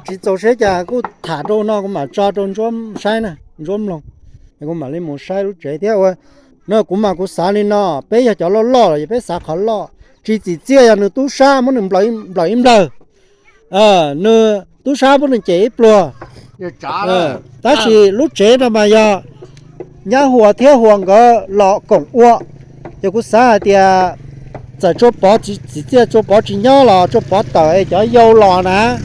Tsis txaus siab cas kuj tham rau no kuv mam tso rau Ntsuab saib na, Ntsuab mloog, es kuv mam li mus saib lub tsev thiab ua. No kuv mas kuv xav li no, peb yog cov loj loj los yog peb xav qhov loj, tsis txim txiaj yog nws tub sab muab nws nplawm ib nplawg, nws tub sab muab nws cem ib pluag. Tab sis lub tsev no mas yog nyab Huas thiab Huas nkawd los koom ua, ces kuv xav hais tias txawm Tsua Pov tsis txim txiaj, Tsua Pov tsis nyob los Tsua Pov tawm es cov yau los na,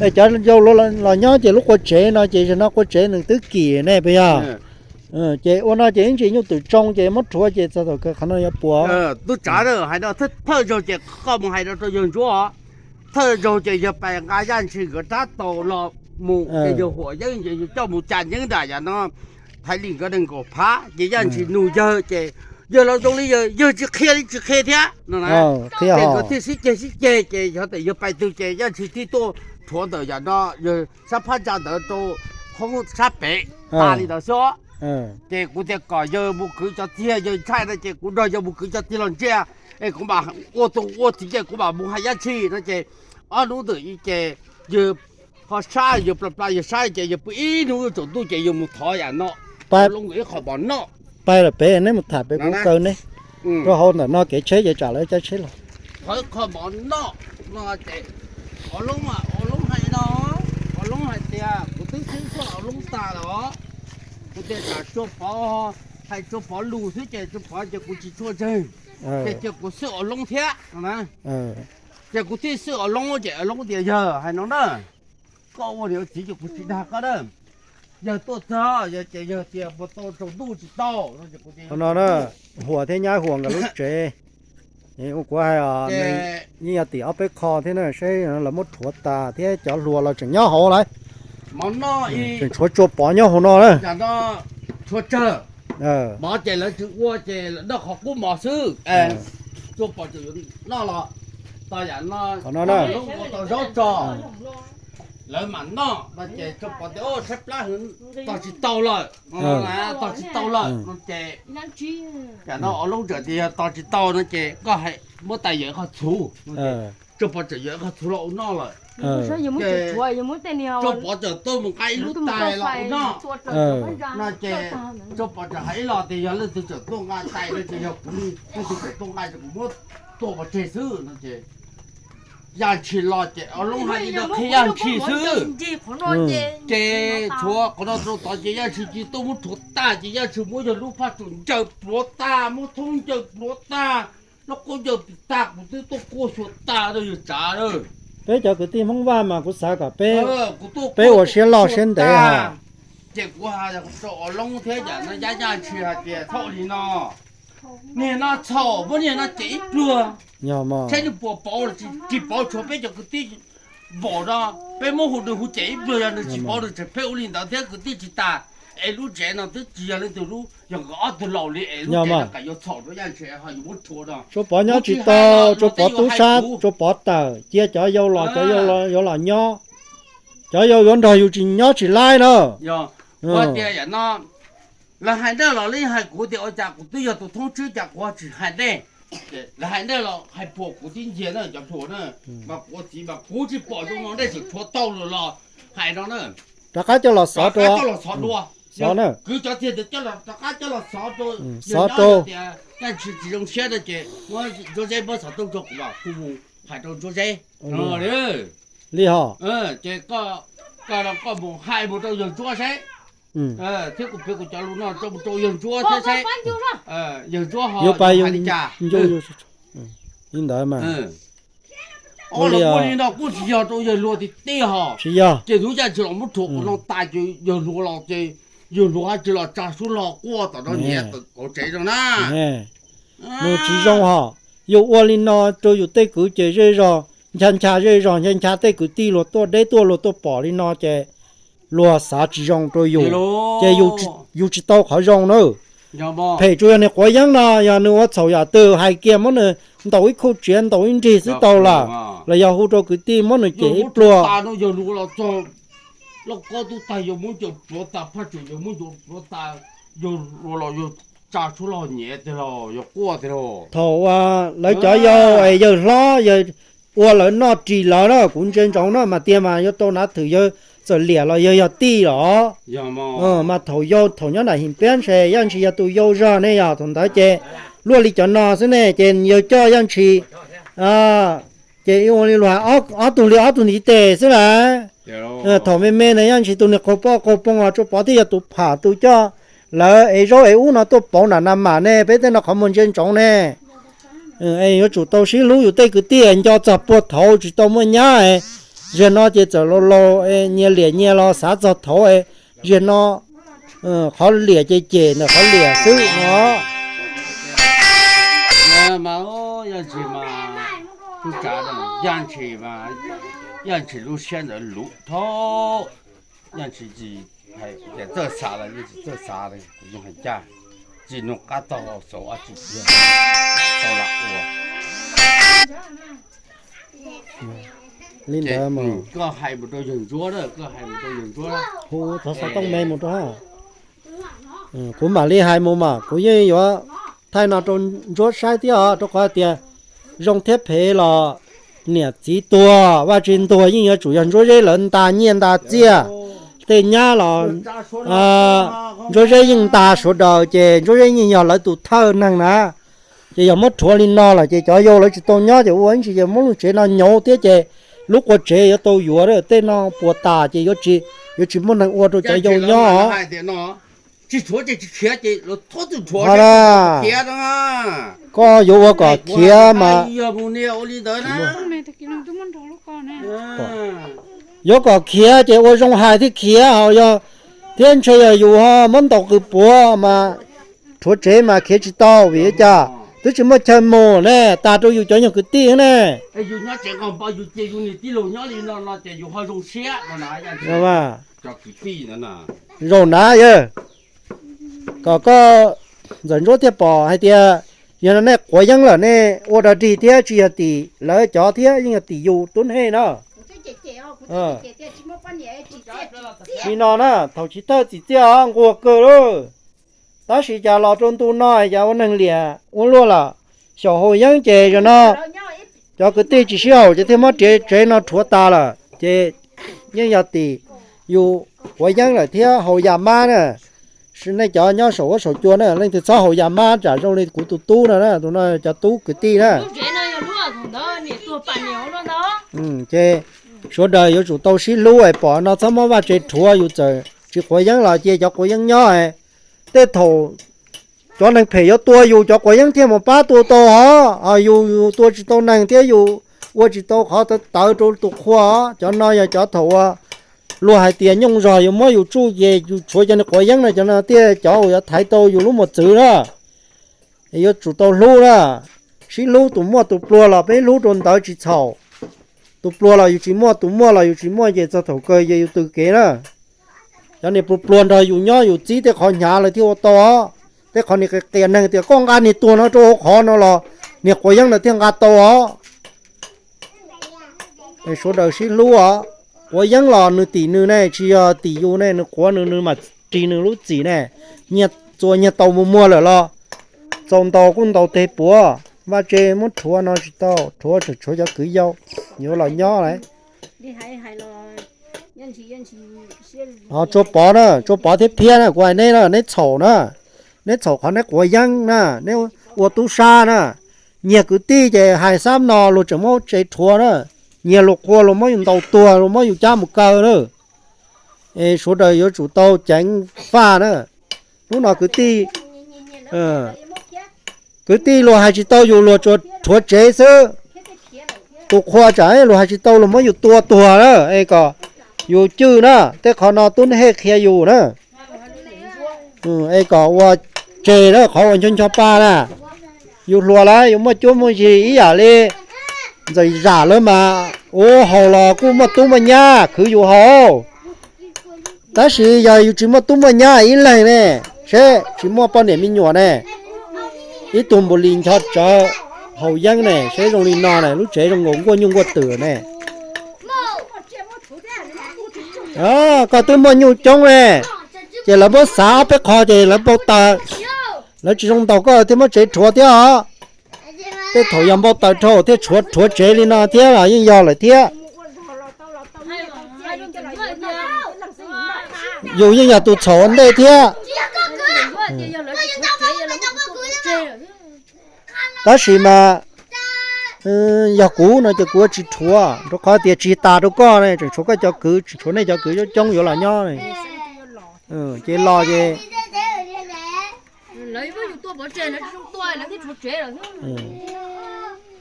es cov yau los nyob ces lub qua tsev no ces zaum no qua tsev nws twb kim ne puas yog? Ces ua no ces ib ntsis nyuj twm tsoo ces muab rhuav ces txog thaum kawg qhov no yuav puas. Tub tsav hais no thawj zaug ces koj mus hais rau yawg Ntsuab, thawj zaug ces yawg pais nqa Yaj Ntshis nkawd rab taus los mus ces yawg Huas Yeeb ces yawg coj mus cas yeeb nram yam no Thaiv Lis nkawd nees nkaum phav ces Yaj Ntshis nug yawg ces yawg los zoo li yawg, yawg tsis qhia li tsis qhia thiab no na. Ces nkawd thiaj sib ceg sib ceg ces yog tias yawg pais twg ces Yaj Ntshis thiaj tuaj rhuav ntawm yam no, yawg sab phab ntsa ntawd rau hoob sab pem tas li ntawd xwb. Ces kuv tias kom yawg mus kwv cov txiag, yawg ntshai no ces kuv nrog yawg mus kwv cov txiag los ntsia, es kuv mam ua tus ua txiv ces kuv mam mus hais Yaj Ntshis no ces ob hnub ntawd ces yawg ho sab, yawg pla pla yawg sab ces yawg pw ib hnub yuav tsaus ntuj ces yawg mus thov yam no, pab loo ib qho mov noj. Pab lawm peb neb mus tham peb kuv kaw neb rau hauv ntawm no kev tsheb ces tsam lawv caij tsheb los. Qhov qho mov noj no ces Au Loob, Au Loob hais no, Au Loob hais tias kuv twb xib xoj Au Loob tas los, kuv tias tsam Tsua Pov, hais Tsua Pov lus xwb ces Tsua Pov ces kuv tsis tshua ntseeg, ces cia kuv xwb Au Loob thiab no na. Ces kuv thiaj xwb Au Loob ces Au Loob tias yawg hais no na, koj ua niam ua txiv ces kuv tsis dag koj na. Yawg tuaj txog yawg ces yawg tias puas tau tsaus ntuj tsis tau no ces kuv tias Qhov no na, Huas thiab nyab Huas nkawd lub tsev, ua kuv hais os, yeej yog tim ob peb qho thiab na, saib lawv muab rhuav tas thiab cov hluas los tseem nyob hauv lawm. Tseem tshuav Tsua Pov nyob hauv no na. Mov ces lawv tsis ua ces lawv noj qhov qub mov xwb. Tsua Pov tseem yuav noj los tau yam no, lub ua tau zaub tso, lawv mam noj no ces Tsua Pov tias saib plab hwv, tos tsis tau lawm, tos tsis tau lawm no ces yam no Au Loob txawm tias yog tos tsis tau no ces koj hais muab tais yawm qhov txhuv. Tsua Pov txawm yawm qhov txhuv los ua noj lawm. Tsua Pov txawm tuaj mus nqa ib lub tais los ua noj no ces Tsua Pov txawm hais ib los tias yog leej twg txawm tuaj nqa tais no ces yog kuv, leej twg txawm tuaj nqa ces kuv muab tua pov tseg xwb no ces Yaj Ntshis los ces Au Loob hais li no qhia Yaj Ntshis xwb. Ces tshuav qhov no rau tod ces Yaj Ntshis cia tuaj muab rhuav tag ces Yaj Ntshis muab yawg lub phaj tsum ncaws pluav tag, muab thoob ncaws pluav tag, lub qub ncaws tag, kuv twb tuaj kuaj xyuas tag rau yawg tsav lawm. Peb cov kwv tij Hmoob Vaj mas kuv xav kom peb, peb ua siab loj siab ntev hos. Ces kuv hais rau Au Loob thiab yam no Yaj Ntshis hais tias thaum li no, niag no txhaum muab niag no cem ib pluag, saib nws puas pauv los tsis pauv, tshuav peb cov kwv tij npaum no, peb muab hu nws hu cem ib pluag, yog nws tsis pauv nws tseem pheej ua li ntawd thiab kwv tij tsis tas, es lub tsev no twb tsis yog leej twg lub, yog nkawd ob tug laus li es lub tsev no kam yuav txhaum rau Yaj Ntshis ho yuav muab rhuav no. Tsua Pov nyob tsis tau, Tsua Pov tub sab, Tsua Pov tawm, cia cov yau los, cov yau yuav los nyob, cov yau yuav nrog yus tsis nyob tsis laib na. Ua tias yam no, lawv hais ntej los lawv hais kuv tias ua cas kuv twb yog tus thoob tswb cas kuv tsis hais ntej. Lawv hais ntej los hais puas kuv tib nyiag na cov hluas na, mas kuv ua txiv mas kuv tsis pom zoo no nej tseem tshuav tau lawm los hais no na. Rov qab coj los xov rau, xov na, kwv cov txiag ntawd coj los rov qab coj los xov rau, xov rau tias Yaj Ntshis tsis zoo siab no ces muab Ntsuab Zeb muab xov tooj rau kuv los kuv mus hais rau Ntsuab Zeb. Li hos, ces koj, koj mus hais mus rau yawg Ntsuab seb, thiab kuv piav kuv cov lus no rau mus rau yawg Ntsuab thiab seb yawg Ntsuab ho yuav hais li cas. Li ntawd mas ua li no kuj tsis yog rau yawg hluas tiag tiag hos. Tsis yog, ces hnub Yaj Ntshis los muab rhuav qhov no tas ces yawg hluas los ces yawg hluas haj tsis los tsa suab hlo quaj tom no nyiav tawm kauv tsev zoo na. Nws tsis zoo hos, yus ua li no rau yus tej kwv ces zej zog ncha ncha, zej zog ncha ncha, tej kwv tij luag tuaj deb tuaj luag tuaj pom li no ces luag xav tsis zoo rau yus, ces yus tsis tau qhov zoo na. Phem tsuas yog niag Quav Yeeb no, yog nws ua txhaum yam twg hais kiag muab nws ntaus ib khuj tsiav ntaus ib nrig xwb tau lawm, los yog hu rau kwv tij muab nws cem ib pluag. Lauj, kob tub tag yog muab ncaws pluav tag, phaj tsum yog muab ncaws pluav tag, yog los yog tsa suab los nyiav tiag los yog quaj tiag los. Thaum uas lawv cov yau es yawg hlob, yawg ua lawv noj ris lawv na, kuv ntsia ntsoov na mas tiag mas yuav tau nav thwm yawg txawm liam los yawg yog tij los. Mas thaum yau thaum nyob nram him piab ntshe yaj ntshis yog tus yau zog ne, yog thaum ntawd ces luaj li cov no xwb ne, ces yawg coj yaj ntshis ces ua li luag ob tug li ob tug ntiv tes xwb las. Thaum me me ntawd yaj ntshis tus niag qaug poj qaug poo os, Tsuas Pov thiaj yog tus pham tus coj lawv ev zaub ev ub no tuaj pauv nram na mam ne, peb tej no qhov muag ntsia ntsoov ne. Yuav tsum tau sib hlub, yus tej kwv tij nco txog puag thaud tsis tau muaj nyab, ziag no ces txawm laus laus nyias liam nyias los xav txog thaud, ziag no qhov liam ces cem ntawm qhov liam xwb no. Mas yaj ntshis mas, yaj ntshis mas, yaj ntshis lub siab ntawd luv thab, yaj ntshis tsis hais tias txawj xav los yeej tsis txawj xav li, kuv yeej hais ncaj, tsis nug qab txog xaus ob tsis tiag, tau lam ua. Li ntawd mas koj hais mus rau yawg Ntsuab, koj hais mus rau yawg Ntsuab, hu thov xov tooj me mus rau. Kuv mam li hais mus mas kuv yeej yuav thaij no rau Ntsuab saib thiab os, rau qhov hais tias zoo thiab phem los niam txiv tuag vaj tse ntuag yeej yuav tsum yog Ntsuab Zeb lawv nta nyiaj nta txiaj. Tej nyab los Ntsuab Zeb yeej nta sawv daws ces Ntsuab Zeb yeej yog lawv tus thawj neeg na. Ces yog muab rhuav li no lawm ces cov yau lawv tsis tau nyob ces ua ib ntsis ces muab lub tsev no nyauv thiab ces lub qua tsev yuav tau yuav, tej no puas tas ces yuav tsis muaj neeg ua rau cov yau nyob os. Koj yuav ua kom khiav mas, yuav kom khiav ces ua zoo hais thiaj khiav, ho yog thiab ntshe yog yus ho muab ntaus qws puav mas rhuav tsev mas khiav tsis tau vim li cas? Twb tsis muaj chaw mus ne, tas rau yus cov nyuag kwv tij ne. Zaum na yawg, kom koj Ntxawm Ntsuab thiaj pom hais tias yog no nej quav yeeb lawm nej ua dog dig thiab tsis yog tim lawv cov thiab yeej yog tim yus Tub Hej na. Li no na, thaum chiv thawj txim txiaj os nquag kawg lauj. Tab sis cas los rau ntu no cas ua neeg liam ua luaj lawm. Xyaum haus yeeb ces zaum no cov kwv tij tsis sib haum ces thiaj muab tsev no rhuav tas lawm ces yeej yog tim yus quav yeeb lawm thiab haus ya mab na. Nej cov nyob saum huab saum cua na leej twg txhob haus ya mab tsam zoo li kuv tus tub no, tus no cov tub kwv tij na. Ces sawv daws yuav tsum tau sib hlub es pom no txhob muab vaj tsev rhuav, yus txawm tsis quav yeeb los cia cov quav yeeb nyob. Tej thaum cov neeg phem yuav tua yus cov quav yeeb thiaj mus pab tua tau hov, yus yus tua tsis tau neeg thiab yus ua tsis tau qhov tawv tawv rau tus qhua. Cov no yog cov thaum ua luag hais tias nyooj zog yuav muab yus tsuj ces yus tshuav cov niag quav yeeb no, cov no thiaj cov uas yuav thaiv tau yus lub mos txwv na. Es yuav tsum tau hlub na, sib hlub, tus muaj tus pluag los peb hlub rau ntawd tsis txhaum. Tus pluag los yus tsis muaj, tus muaj los yus tsis muaj ces txog thaum kawg ces yus tws kev na. Cov niag pluag pluag nrog yus nyob yus txib tej qhov hnyav lawm thiaj ua tau os. Tej qhov niag qias qias neeg tias koj nqa niag tuag no rau hauv qhov no los niag quav yeeb lawm thiaj nqa tau os. Sawv daws sib hlub os. Quav yeeb los nws tim nws ne, tsis yog tim yus ne, nws quav nws nws mam ris nws lub txim ne. Nyiaj txua nyiaj tau mus muag lawm los txaus ntaus kuj ntaus teg puav. Vaj tse muab rhuav no tsis tau, rhuav tseem tshuav cov kwv yau yuav los nyob lawm. Ho Tsuas Pov na, Tsuas Pov thiab Phiab na, kuv hais neb na, neb txhaum na, neb txhaum qhov neb quav yeeb na, neb ua tub sab na. Nyiag kwv tij ces hais xab no luag tseem muab tsev rhuav na, nyiag luag qhua luag muab yus ntaus tuag luag muab yus cab mus kaw na. Es sawv daws yuav tsum tau ceev faj na. Hnub no kwv tij, kwv tij luag hais tsis tau yus luag tsuas rhuav tsev xwb. Tus qhua tsam luag hais tsis tau luag muab yus tua tuag na, es kom yus cwj na, tej qhov no Tub Hej qhia yus na. Es kom ua tseg na, qhov uas ncho ncho pa na. Yus hluas lawm yus muaj cuab muaj yig ib yam li Ntxawm Zam lawv mas, ua haus los kuj muaj tub muaj nyab khwv yus haus. Tab sis yog yus tsis muaj tub muaj nyab ib leeg ne, seb tsis muaj poj niam me nyuam ne, ib tug npaum li ncho tsawv haus yeeb ne, seb zoo li no ne, lub tsev zoo nkaus nkuaj nyuj nkuaj twm ne. Koj twb muaj nyuj coob ne, ces lawv muab xav ob peb qho ces lawv npau taws, lawv tsis zoo ntaus koj thiaj muab tsev rhuav thiab os. Tej thaum yog npau taws dhau thiaj tshuav rhuav tsev li no thiab los yeej yog lawm thiab. Yus yeej yog tus txhaum ua ntej thiab. Tab sis mas yog kuv no ces kuv yuav tsis rhuav, rau qhov tias tsis tas rau koj ne, tseem tshuav koj cov kwv, tseem tshuav nej cov kwv coob coob yuav los nyob ne. Ces los ces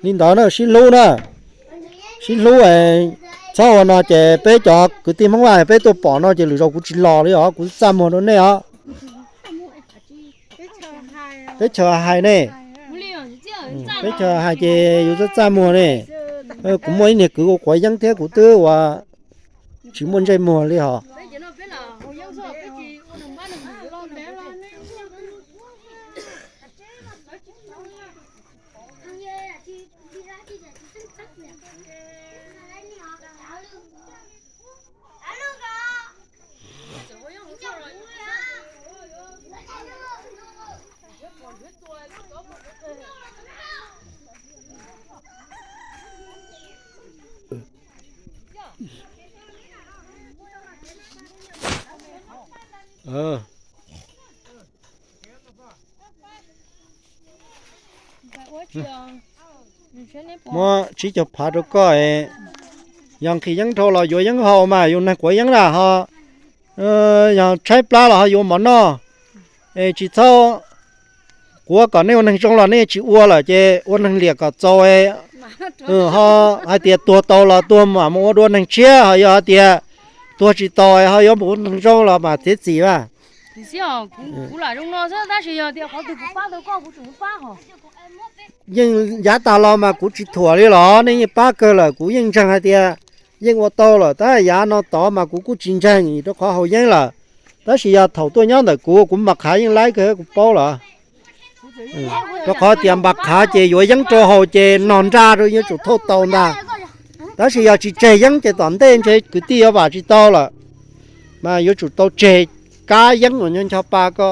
li ntawd na, sib hlub na, sib hlub. Txhob ua no ces peb cov kwv tij Hmoob Vaj peb tuaj pom no ces lwm zaus kuv tsis los li os, kuv txaj muag rau nej os. Teb chaws hais ne, teb chaws hais ces yus txaj txaj muag ne. Kuv muaj ib niag kwv ua quav yeeb thiab kuv twb ua tsis muaj ntsej muag li hos. Muab tsib caug phav rau koj. Yog nqhis yeeb dhau los yuav yeeb haus mas yus neeg quav yeeb na ho. Yog tshaib plab los ho yuav mov noj. Es tsis txhob, kuv kom nej ua neeg zoo los nej tsis ua lawm ces ua neeg liam kom txaus. Ho hais tias tuag tau los tuag mam mus ua dua neeg tshiab, ho yog hais tias tuag tsis tau ho yuav mus ua neeg zoo los mam txiav txim vaj. Yeej yav tas los mas kuv tsis thuam li los nej yeej pab kawg lawm, kuv yeej ntseeg hais tias yeej ua tau lawm, tab yav no tod mas kuv kuj tsis ntseeg rau qhov haus yeeb lawm. Tab sis yog thaum tuaj nyob ntawm kuv, kuv npam qhav yeej laib kawg kuv paub lawm. Rau qhov tias npam qhav ces yuav yeeb rau haus ces nog nra rau yuav tsum thauj tau ntag. Tab sis yog tsis tseg yeeb ces tom ntej ntshe kwv tij yuav vam tsis tau lawm, mas yuav tsum tau tseg kab yeeb uas nyob ncho pa ko.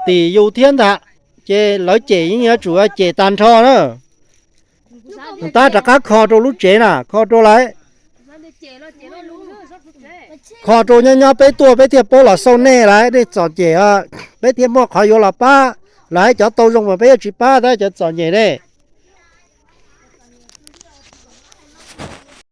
Tim yus thiab ntag, ces lawv cem yeej yuav tsum cem tag nrho na. Tab rov qab kho rau lub tsev na, kho rau lawv, kho rau nyob nyob peb tuaj peb thiaj paub los xauj nej lawv, nej txom nyem, peb thiaj muaj qhov yuav los pab. Lawv cov tau zoo mas peb yuav tsis pab tab cov txom nyem ne.